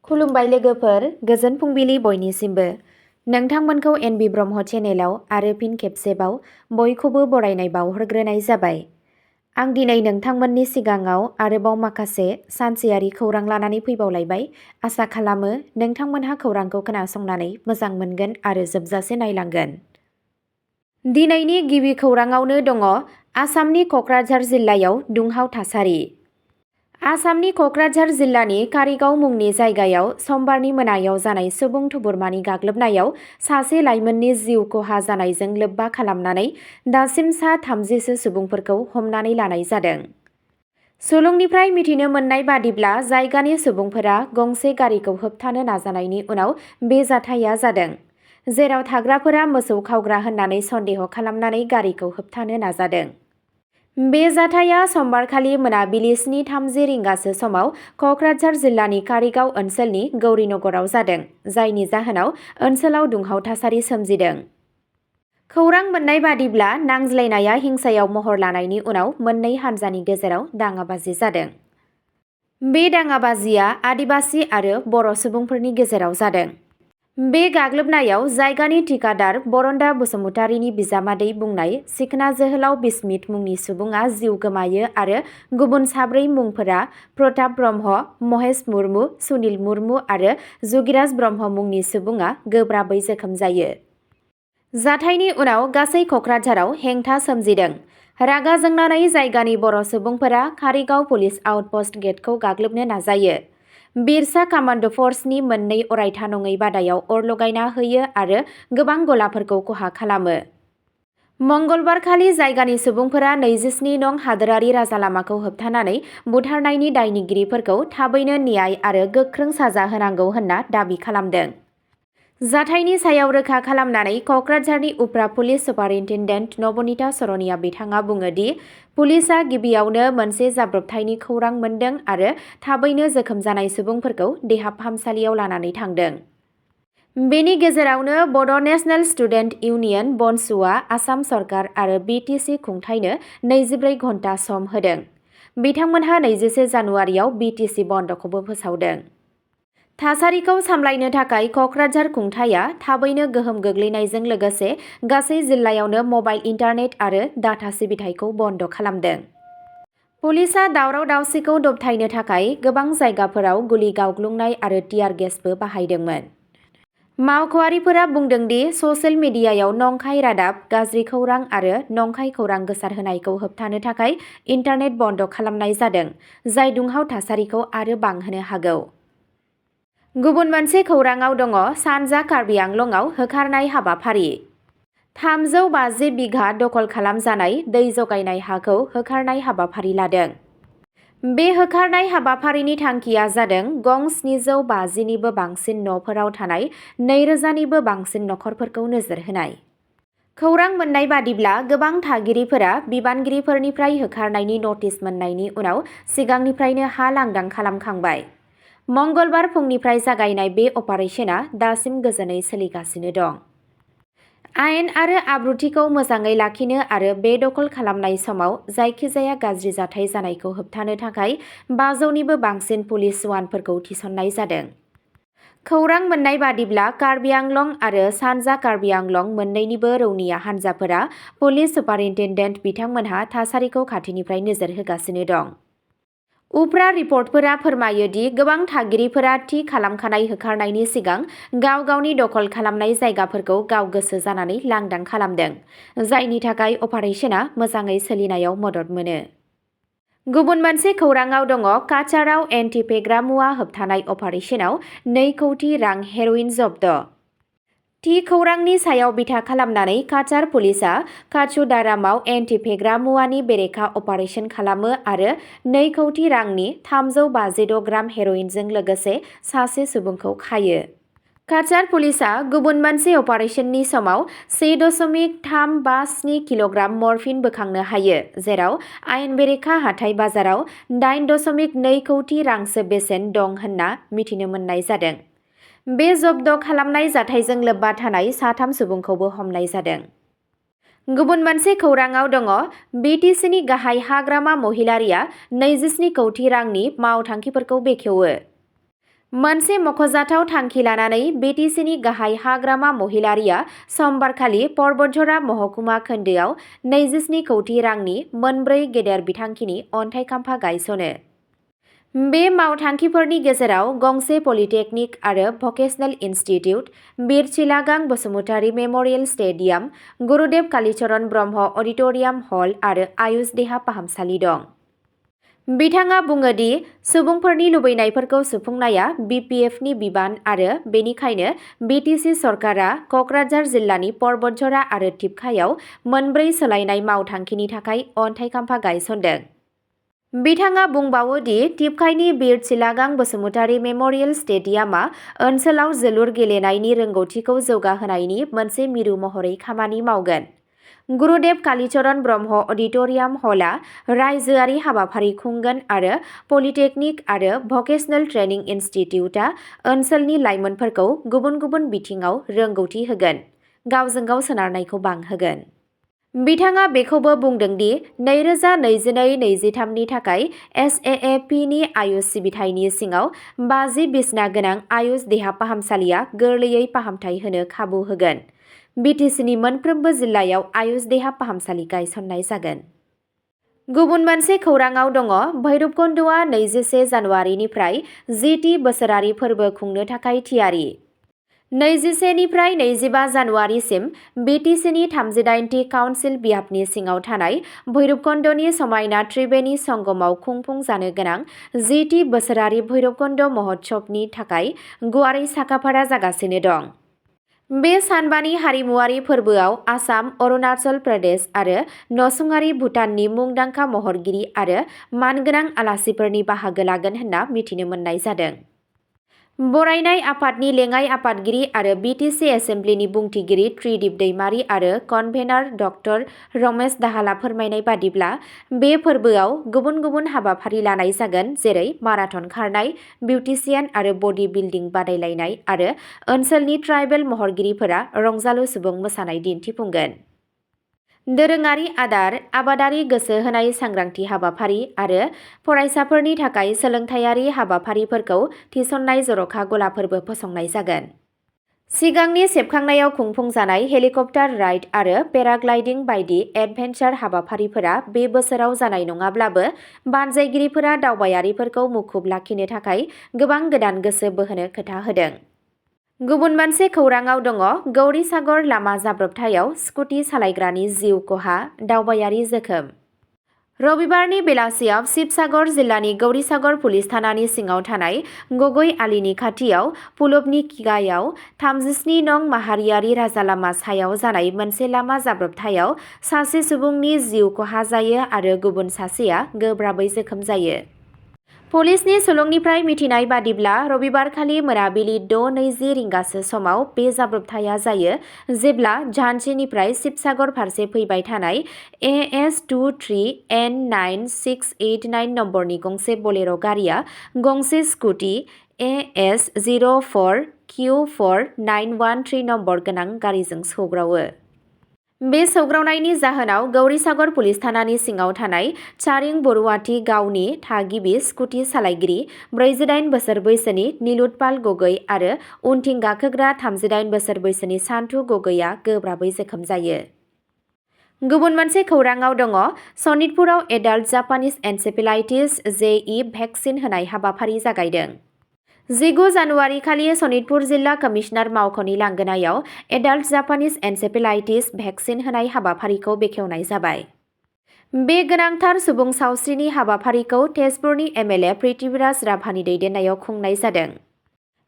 खुलुमबाय लोगोफोर, गोजोन फुंबिलि बयनिसिमबो। नोंथांमोनखौ एनबि ब्रह्म चेनेलाव आरो फिन खेबसेबाव बयखौबो बरायनाय बावहरग्रोनाय जाबाय। आं दिनै नोंथांमोननि सिगाङाव आरोबाव माखासे सानसेयारि खौरां लानानै फैबावलायबाय। आसा खालामो नोंथांमोनहा खौरांखौ खोनासंनानै मोजां मोनगोन आरो जोबजासे नायलांगोन। दिनैनि गिबि खौराङावनो दङ आसामनि क'क्राझार जिल्लायाव दुंहाव थासारि। आसामनि क'क्राझार जिल्लानि कारिगाव मुंनि जायगायाव समबारनि मोनायाव जानाय सुबुं थुबुरमानि गाग्लोबनायाव सासे लाइमोननि जिउ खहा जानायजों लोब्बा खालामनानै दासिम सा 30सो सुबुंफोरखौ हमनानै लानाय जादों। सुलुंनिफ्राय मिथिनो मोननाय बादिब्ला जायगानि सुबुंफोरा गंसे गारिखौ होबथानो नाजानायनि उनाव बे जाथाया जादों, जेराव थाग्राफोरा मोसौ खावग्रा होननानै सन्देह खालामनानै गारिखौ होबथानो नाजादों। बे जाथाया समबारखालि मोनाबिलि 7:30 रिंगासो समाव क'क्राझार जिल्लानि कारिगाव ओनसोलनि गौरीनगराव जादों, जायनि जाहोनाव ओनसोलाव दुंहाव थासारि सोमजिदों। खौरां मोननाय बादिब्ला नांज्लायनाया हिंसायाव महर लानायनि उनाव मोननै हान्जानि गेजेराव दाङाबाजि जादों। बे दाङाबाजिया आदिबासि आरो बर' सुबुंफोरनि गेजेराव जादों। बे गाग्लोबनायाव जायगानि थिकादार बरन्दा बसुमतारीनि बिजामादै बुंनाय सिखना जोहोलाव बिस्मित मुंनि सुबुङा जिउ गोमायो आरो गुबुन 4 मुंफोरा प्रताप ब्रह्म, महेश मुर्मु, सुनिल मुर्मु आरो जुगिराज ब्रह्म मुंनि सुबुङा गोब्राबै जोखोम जायो। जाथायनि उनाव गासै क'क्राझाराव हेंथा सोमजिदों। रागा जोंनानै जायगानि बर' सुबुंफोरा कारिगाव पुलिस आउटपस्ट गेटखौ गाग्लोबनो नाजायो। बिरसा कामान्ड' फर्सनि मोननै अरायथा नङै बादायाव अर लगायना होयो आरो गोबां गलाफोरखौ खहा खालामो। मंगलबारखालि जायगानि सुबुंफोरा 27 नं हादोरारि राजालामाखौ होबथानानै बुथारनायनि दायनिगिरिफोरखौ थाबैनो न्याय आरो गोख्रों साजा होनांगौ होनना दाबि खालामदों। जाथायनि सायाव रोखा खालामनानै क'क्राझारनि उफ्रा पुलिस सुपारिन्टेन्डेन्ट नबनीता सरनिया बिथाङा बुङो दि पुलिसआ गिबियावनो मोनसे जाब्रबथायनि खौरां मोन्दों आरो थाबैनो जोखोम जानाय सुबुंफोरखौ देहा फाहामसालियाव लानानै थांदों। बेनि गेजेरावनो बड' नेशनेल स्टुडेन्ट इउनियन बनसुआ आसाम सरकार आरो बिटिसि खुंथायनो 24 घन्टा सम होदों। बिथांमोनहा 21 जानुवारियाव बिटिसि बन्द'खौबो फोसावदों। थासारिखौ सामलायनो थाखाय क'क्राझार खुंथायआ थाबैनो गोहोम गोग्लैनायजों लोगोसे गासै जिल्लायावनो मबाइल इन्टारनेट आरो डाटा सिबिथायखौ बन्द' खालामदों। पुलिसआ दावराव-दावसिखौ दबथायनो थाखाय गोबां जायगाफोराव गुलि गावग्लुंनाय आरो टियार गेसबो बाहायदोंमोन। मावख'आरिफोरा बुंदों दि ससियेल मिडियायाव नंखाय रादाब, गाज्रि खौरां आरो नंखाय खौरां गोसारहोनायखौ होबथानो थाखाय इन्टारनेट बन्द' खालामनाय जादों, जाय दुंहाव थासारिखौ आरो बांहोनो हागौ। गुबुन मोनसे खौराङाव दङ सानजा कार्बि आंलंआव होखारनाय हाबाफारि। 350 बिघा दखल खालामजानाय दै जगायनाय हाखौ होखारनाय हाबाफारि लादों। बे होखारनाय हाबाफारिनि थांखिया जादों गं 750 निबो बांसिन न'फोराव थानाय 2000 निबो बांसिन नखरफोरखौ नोजोर होनाय। खौरां मोननाय बादिब्ला गोबां थागिरिफोरा बिबानगिरिफोरनिफ्राय होखारनायनि नटिस मोननायनि उनाव सिगांनिफ्रायनो हा लांदां खालामखांबाय। मंगलबार फुंनिफ्राय जागायनाय बे अपारेशना दासिम गोजोनै सोलिगासिनो दं। आयेन आरो आब्रुथिखौ मोजाङै लाखिनो आरो बेदखल खालामनाय समाव जायखिजाया गाज्रि जाथाय जानायखौ होबथानो थाखाय 500 निबो बांसिन पुलिस जवानफोरखौ थिसननाय जादों। खौरां मोननाय बादिब्ला कार्बि आंलं आरो सानजा कार्बि आंलं मोन्नैनिबो रौनिया हान्जाफोरा पुलिस सुपारिन्टेन्डेन्ट बिथांमोनहा थासारिखौ खाथिनिफ्राय नोजोर होगासिनो दं। उफ्रा रिपर्टफोरा फोरमायो दि गोबां थागिरिफोरा थि खालामखानाय होखारनायनि सिगां गाव गावनि दखल खालामनाय जायगाफोरखौ गाव गोसो जानानै लांदां खालामदों, जायनि थाखाय अपारेशना मोजाङै सोलिनायाव मदद मोनो। गुबुन मोनसे खौराङाव दङ काछाराव एन्टि फेग्रा मुवा होबथानाय अपारेशनाव 2 कौटि रां हेर'इन जब्द'। थि खौरांनि सायाव बिथा खालामनानै काछार पुलिसआ काछुदारामआव एन्टि फेग्रा मुवानि बेरेखा अपारेशन खालामो आरो 2 कौटि रांनि 356 ग्राम हेर'इनजों लोगोसे सासे सुबुंखौ खायो। काछार पुलिसआ गुबुन मोनसे अपारेशननि समाव 1.357 किल'ग्राम मर्फिन बोखांनो हायो, जेराव आयेन बेरेखा हाथाइ बाजाराव 8.2 कौटि रांसो बेसेन दं होनना मिथिनो मोननाय जादों। बे जब्द' खालामनाय जाथायजों लोब्बा थानाय 3 सुबुंखौबो हमनाय जादों। गुबुन मोनसे खौराङाव दङ बिटिसिनि गाहाय हाग्रामा महिलारिया 27 कौटि रांनि मावथांखिफोरखौ बेखेवो। मोनसे मख'जाथाव थांखि लानानै बिटिसिनि गाहाय हाग्रामा महिलारिया समबारखालि पर्बतझरा महकुमा खोन्दोआव 27 कौटि रांनि मोनब्रै गेदेर बिथांखिनि अन्थाइ खाम्फा गायसनो। बे मावथांखिफोरनि गेजेराव गंसे पलिटेकनिक आरो भकेसनेल इनस्टिटिउट, बीर चिलागां बसुमतारी मेम'रियेल स्टेडियाम, गुरुदेव कालीचरण ब्रह्म अडिट'रियाम हल आरो आयुष देहा फाहामसालि दं। बिथाङा बुङो दि सुबुंफोरनि लुबैनायफोरखौ सुफुंनाया बिपिएफनि बिबान आरो बेनिखायनो बिटिसि सरकारा कक्राझार जिल्लानि पर्बतझरा आरो तिपकायाव मोनब्रै सोलायनाय मावथांखिनि थाखाय अन्थाइ खाम्फा गायसनदों। बिथाङा बुंबावो दि तिपकाइनि बीर चिलागां बसुमतारी मेम'रियेल स्टेडियामआ ओनसोलाव जोलुर गेलेनायनि रोंगौथिखौ जौगाहोनायनि मोनसे मिरु महरै खामानि मावगोन। गुरुदेव कालीचरण ब्रह्म अडिट'रियाम हलआ रायजोआरि हाबाफारि खुंगोन आरो पलिटेकनिक आरो भकेसनेल ट्रेनिं इनस्टिटिउटआ ओनसोलनि लाइमोनफोरखौ गुबुन गुबुन बिथिङाव रोंगौथि होगोन, गावजों गाव सोनारनायखौ बांहोगोन। बिथाङा बेखौबो बुंदों दि 2022-23 नि थाखाय एसएएपि नि आयुष सिबिथायनि सिङाव 50 बिसना गोनां आयुष देहा फाहामसालिया गोरलैयै फाहामथाय होनो खाबु होगोन। बिटिसिनि मोनफ्रोमबो जिल्लायाव आयुष देहा फाहामसालि गायसननाय जागोन। गुबुन मोनसे खौराङाव दङ भैरबकुन्दआ 21 जानुवारिनिफ्राय जिथि बोसोरारि फोरबो खुंनो थाखाय थियारि। 21 निफ्राय 25 जानुवारिसिम बिटिसिनि 38थि काउन्सिल बियाबनि सिङाव थानाय भैरबकुन्दनि समायना त्रिवेणी संगमआव खुंफुंजानो गोनां जिथि बोसोरारि भैरबकुन्द महोत्सबनि थाखाय गुवारै साखाफारा जागासिनो दं। बे सानबानि हारिमुआरि फोरबोआव आसाम, अरुणाचल प्रदेश आरो नसुंआरि भुटाननि मुंदांखा महरगिरि आरो मानगोनां आलासिफोरनि बाहागो लागोन होनना मिथिनो मोननाय जादों। बरायनाय आफादनि लेङाइ आफादगिरि आरो बिटिसि एसेमब्लिनि बुंथिगिरि त्रिदिप दैमारी आरो कनभेनार ड. रमेश दाहालआ फोरमायनाय बादिब्ला बे फोरबोआव गुबुन गुबुन हाबाफारि लानाय जागोन जेरै माराथन खारनाय, बिउटिशियान आरो बडी बिल्डिं बादायलायनाय आरो ओनसोलनि ट्राइबेल महरगिरिफोरा रंजालु सुबुं मोसानाय दिन्थिफुंगोन। दोरोङारि आदार, आबादारि गोसो होनाय सांग्रांथि हाबाफारि आरो फरायसाफोरनि थाखाय सोलोंथायारि हाबाफारिफोरखौ थिसननाय जर'खा गलाफोरबो फसंनाय जागोन। सिगांनि सेबखांनायाव खुंफुंजानाय हेलिकप्टार राइड आरो पेराग्लाइडिं बायदि एडभेन्सार हाबाफारिफोरा बे बोसोराव जानाय नङाब्लाबो बानजायगिरिफोरा दावबायारिफोरखौ मुखुब लाखिनो थाखाय गोबां गोदान गोसो बोहोनो खोथा होदों। गुबुन मोनसे खौराङाव दङ गौरीसागर लामा जाब्रबथायाव स्कुटि सालायग्रानि जिउ खहा, दावबायारि जोखोम। रबिबारनि बेलासियाव शिबसागर जिल्लानि गौरीसागर पुलिस थानानि सिङाव थानाय गगৈ आलिनि खाथियाव पुलबनिकिगायाव 37 नं माहारियारि राजालामा सायाव जानाय मोनसे लामा जाब्रबथायाव सासे सुबुंनि जिउ खहा जायो आरो गुबुन सासेया गोब्राबै जोखोम जायो। पुलिसनि सुलुंनिफ्राय मिथिनाय बादिब्ला रबिबारखालि मोनाबिलि 6:20 रिंगासो समाव बे जाब्रबथाया जायो जेब्ला झान्सीनिफ्राय शिबसागर फारसे फैबाय थानाय AS23N9689 नम्बरनि गंसे बलेर' गारिया गंसे स्कुटि AS04Q4913 नम्बर गोनां गारिजों सौग्रावो। बे सौग्रावनायनि जाहोनाव गौरीसागर पुलिस थानानि सिङाव थानाय चारिं बरुवाथि गावनि थागिबि स्कुटि सालायगिरि 48 बोसोर बैसोनि नीलुतपाल गगৈ आरो उनथिं गाखोग्रा 38 बोसोर बैसोनि सान्थु गगैआ गोब्राबै जोखोम जायो। गुबुन मोनसे खौराङाव दङ सनितपुराव adult Japanese encephalitis (JE) vaccine होनाय हाबाफारि जागायदों। 19 जानुवारि खालि सनितपुर जिल्ला कमिशनार मावख'नि लांगोनायाव एडाल्ट जापानिज एनसेफेलाइटिस भेक्सिन होनाय हाबाफारिखौ बेखेवनाय जाबाय। बे गोनांथार सुबुं सावस्रिनि हाबाफारिखौ तेजपुरनि MLA पृथ्वीराज राभानि दैदेननायाव खुंनाय जादों।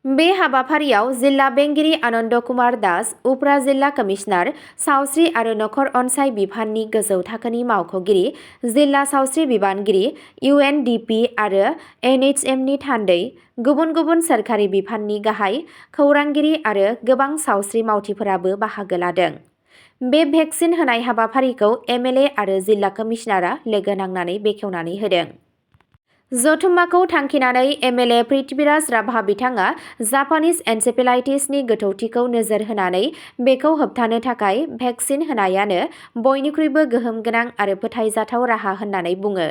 बे हाबाफारियाव जिल्ला बेंगिरि आनन्द कुमार दास, उफ्रा जिल्ला कमिशनार, सावस्रि आरो नखर अनसाय बिफाननि गोजौ थाखोनि मावख'गिरि, जिल्ला सावस्रि बिबानगिरि, UNDP आरो NHMनि थान्दै, गुबुन गुबुन सोरखारि बिफाननि गाहाय खौरांगिरि आरो गोबां सावस्रि मावथिफोराबो बाहागो लादों। बे भेक्सिन होनाय हाबाफारिखौ MLA आरो जिल्ला कमिशनारआ लोगो नांनानै बेखेवनानै होदों। जथुम्माखौ थांखिनानै MLA पृथ्वीराज राभा बिथाङा जापानिज एनसेफेलाइटिसनि गोथौथिखौ नोजोर होनानै बेखौ होबथानो थाखाय भेक्सिन होनायानो बयनिख्रुइबो गोहोम गोनां आरो फोथायजाथाव राहा होननानै बुङो।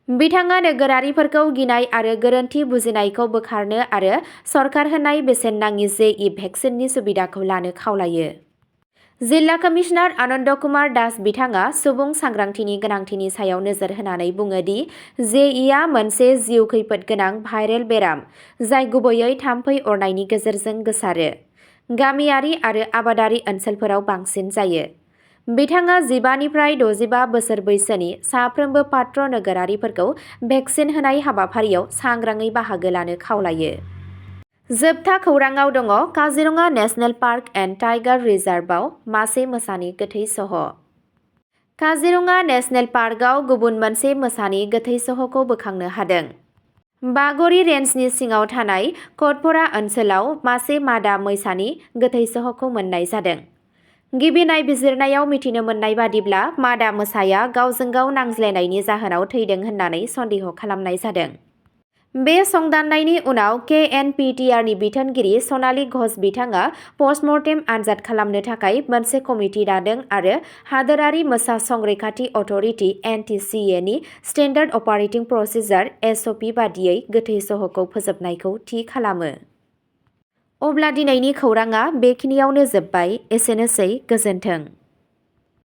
बिथाङा नोगोरारिफोरखौ गिनाय आरो गोरोन्थि बुजिनायखौ बोखारनो आरो सरकार होनाय बेसेन नाङि जे भेक्सिननि सुबिदाखौ लानो खावलायो। जिल्ला कमिशनार आनन्द कुमार दास बिथाङा सुबुं सांग्रांथिनि गोनांथिनि सायाव नोजोर होनानै बुङो दि जेइआ मोनसे जिउ खैफोद गोनां भाइरेल बेराम जाय गुबैयै थाम्फै अरनायनि गेजेरजों गोसारो। गामियारि आरो आबादारि ओनसोलफोराव बांसिन जायो। बिथाङा 15 निफ्राय 65 बोसोर बैसोनि साफ्रोमबो पात्र नोगोरारिफोरखौ भेक्सिन होनाय हाबाफारियाव सांग्राङै बाहागो लानो खावलायो। जोबथा खौराङाव दङ Kaziranga national park and tiger रिजार्भआव मासे मोसानि गोथै सह'। काजिरङा नेशनेल पार्कआव गुबुन मोनसे मोसानि गोथै सह'खौ बोखांनो हादों। बागरि रेन्जनि सिङाव थानाय कटपरा ओनसोलाव मासे मादा मैसानि गोथै सह'खौ मोन्नाय जादों। गिबि नायबिजिरनायाव मिथिनो मोन्नाय बादिब्ला मादा मोसाया गावजों गाव नांज्लायनायनि जाहोनाव थैदों होननानै सन्देह खालामनाय जादों। बे संदाननायनि उनाव केएनपिटिआरनि बिथोनगिरि सनालि घोष बिथाङा पस्टमर्टेम आनजाद खालामनो थाखाय मोनसे कमिटि दादों आरो हादोरारि मोसा संरैखाथि अथ'रिटि (NTCA) नि स्टेन्डार्ड अपारेटिं प्रसिजार (SOP) बादियै गोथै सह'खौ फोजोबनायखौ थि खालामो। अब्ला दिनैनि खौराङा बेखिनियावनो जोबबाय। एसेनोसै, गोजोन्थों।